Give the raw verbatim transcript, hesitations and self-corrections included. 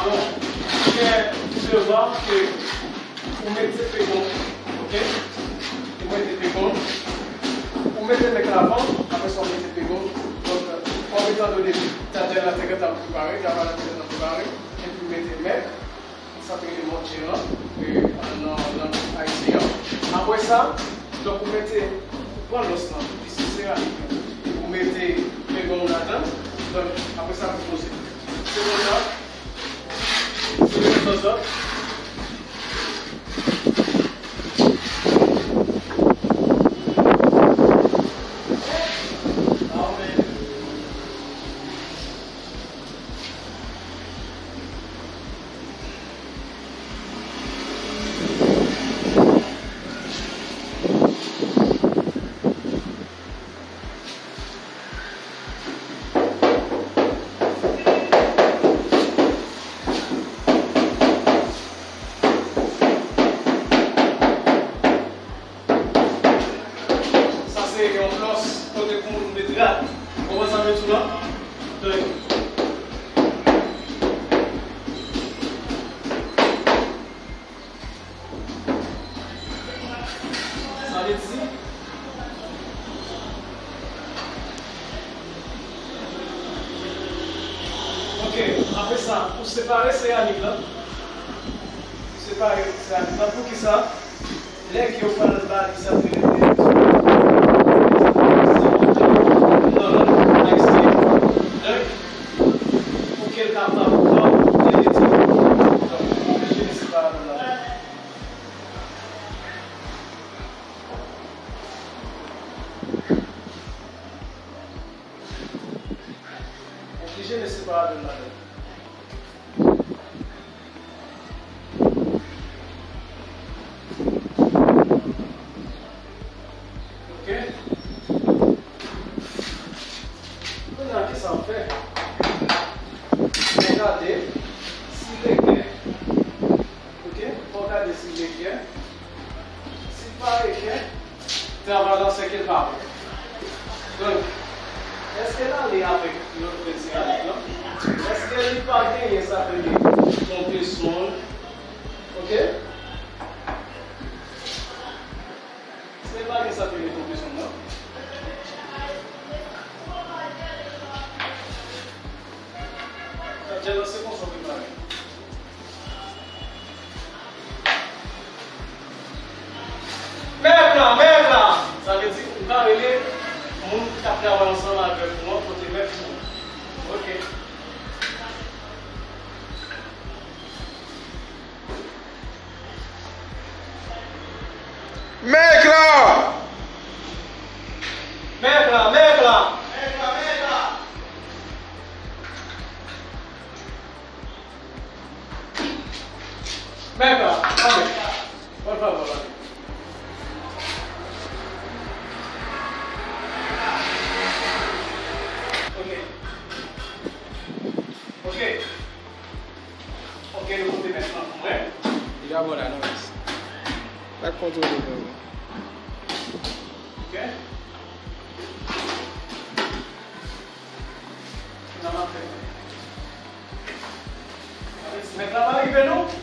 Donk, gen devwa ke ou mete pegon, oke? Ou mete pegon, ou mete mèk la avan, apre sa ou mete pegon. Donk, kòm etan done, tadjè la te gentan prepare, travay la te gentan prepare, epi ou mete mèk, sa te rele mòd jeran, e, nan lang ayisyen an. Apre sa, donk, ou mete, ou pran lòs lan, ki se seramik lan, ou mete pegon w ladan, donk, apre sa, ou poze. Se konsa, se yon zòzòt. Sa se yon flòs kote pou moun met rad. Ou konprann sa m vle di w la? Donk, sa vle di, oke, apre sa, ou separe seramik lan. Ou separe seramik lan. Poukisa? Lè ke yo pral ba li sa ki rele nan lang ayisyen, donk, pou ke l kapab pran, donk, ou oblije mete separatè la. Oblije mete separatè la. Oke. Kounye a, kisa w fè? Fò w gade si l egè. Oke? Fò w gade si l egè. Si l pa egè, travay la se ke l pa bon. Donk, èske l ale avèk lòt grenn seramik lan? Èske li pa genyen sa k rele konpesyon? Oke? Èske li pa gen sa k rele konpesyon, non? Tadjè lan, se konsa w prepare. Mèt la, mèt la! Sa vle di, ou ka rele moun k ap travay ansanm avèk ou an, pote mèt pou ou. Oke. Mèt la! Mèt la, mèt la! Mèt la, mèt la! Mèt la, amèn. Por favor, amèn. Ok. Ok. Ok, nou pote mèt lan pou mwen. Li pa bon la, non, mèsi. Pa kontwole, non. Ok. Nan m ap fè. Mèt la pa rive, non?